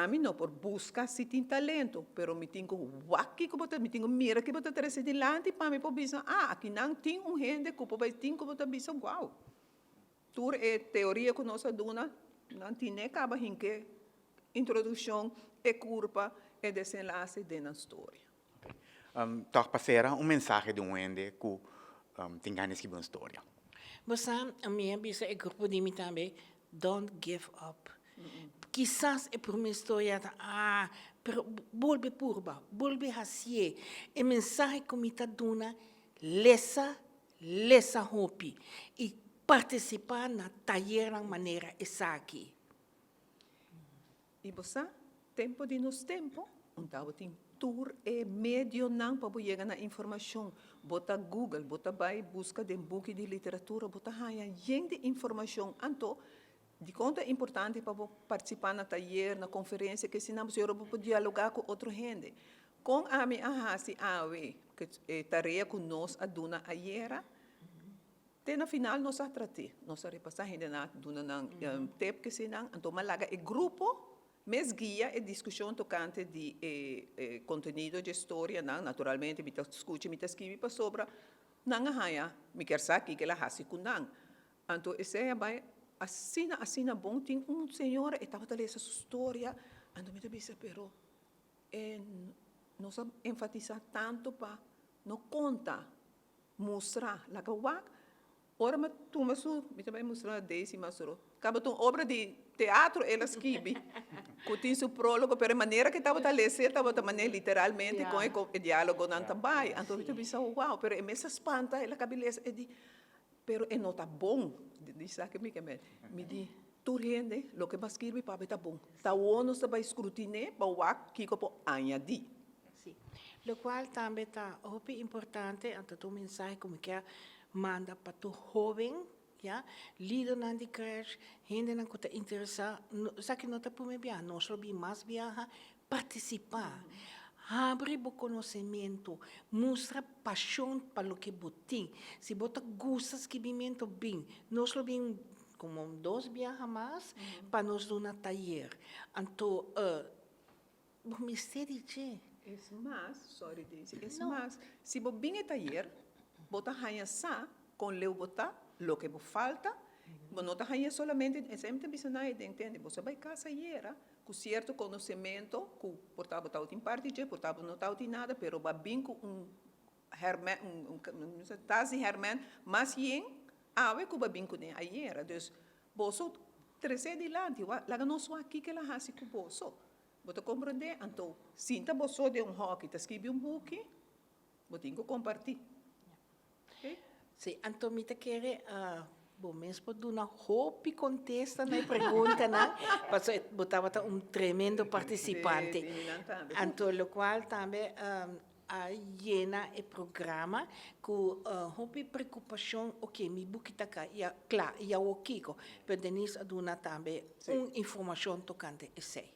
Ami no por buska si tin talento, pero mi tin ku wak kiko bo ta, mi tin ku mira kiko bo ta trese dilanti pa mi por bisa, ah, akinan tin un hende ku por bai tin ku bo ta bisa, guau. Tur e teoria ku nos a duna, nan tine kaba hinke introdukshon, e kurpa, e desenlase den nan storia. Tòg pa sera un mensahe di un hende ku tin gana di skibi un storia. Bo sa, mi a bisa e grupo di mi tambe, don't give up. Kisas e prome storia ta, ah, pero bolbe purba, bolbe hasié. E mensahe ku mi ta duna, lesa, lesa hopi i partisipá na tayernan manera esaki. I bo sa, tempu di nos tempu, un tabatin tur e medionan pa bo yega na informashon. Bo ta Google, bo ta bai buska den buki di literatura, bo ta haña yen di informashon. Anto, dikon ta importante pa bo partisipá na tayer, na konferensia, ke asina bo sigur bo por dialogá ku otro hende. Kon ami a hasi awe e tarea ku nos a duna ayera? Te na final nos a trat'é, nos a repasá hendenan a duna nan tep kesinan, anto m'a laga e grupo mes guia e diskushon tokante di e kontenido dje storianan. Naturalmente mi ta skucha, mi ta skibi pasobra nan a haña, mi kier sa kiko el a hasi ku nan. Anto esei a bai asina asina bon. Tin un señora e tabata lesa su storia, anto mi ta bisa pero e nos a enfatisá tanto pa no konta. Mustra, laga wak. Ora mi a tuma su, mi ta bai mustra na Daisy Masoro. Tabata un obra di teatro el a skibi, ku tin su prólogo, pero e manera ku e tabata lesa tabata manera literalmente kon e e diálogonan ta bai. Anto mi ta bisa, wow, pero e mes a spanta, el a kabi lesa, e di, pero e no ta bon. Di sa ke mi ke mende. Mi di, tur hende, loke bo a skirbi papia ta bon. Ta awor nos ta bai skrutin'é pa wak kiko por añadí. Sí. Locual tambe ta hopi importante, anto ta un mensahe cu mi kier manda pa tur hoben, ya, lidernan di crèche, hendenan cu ta interesa, esaki no ta prome biaha, nos lo bin mas biaha, participa, habri bo conocemento, mustra pasion pa loke bo tin, si bo ta gusta skibimento bin, nos lo bin como dos biaha mas pa nos duna tayer, anto. Bo mester di dje. Es mas, sorry Daisy, es mas, si bo bin e tayer, bo ta haña sa kon leu bo ta, loke bo falta, bo no ta haña solamente, esei mi ta bisa nan e den tende, bo sa bai kas ayera ku sierto konosemento ku por ta bo tabatin parti dje, por ta bo no tabatin nada, pero bo a bin ku un hèrmèn, un tas di hèrmèn mas yen awe ku bo a bin kuné ayera. Dus, boso tres'é dilanti, wak, laga nos wak kiko el a hasi ku boso. Bo ta komprondé? Anto, sinta bo so den un hòki ta skibi un buki, bo tin ku kompartí. Oké? Sí, anto mi ta kere bo mes por duna hopi kontesta na e preguntanan, pasobra bo tabata un tremendo partisipante. Sí, mi nan tambe. Anto lokual tambe a yena e programa ku hopi preokupashon, oke, mi buki ta ka ya kla, i awor kiko? Pero Denise a duna tambe un informashon tokante esei.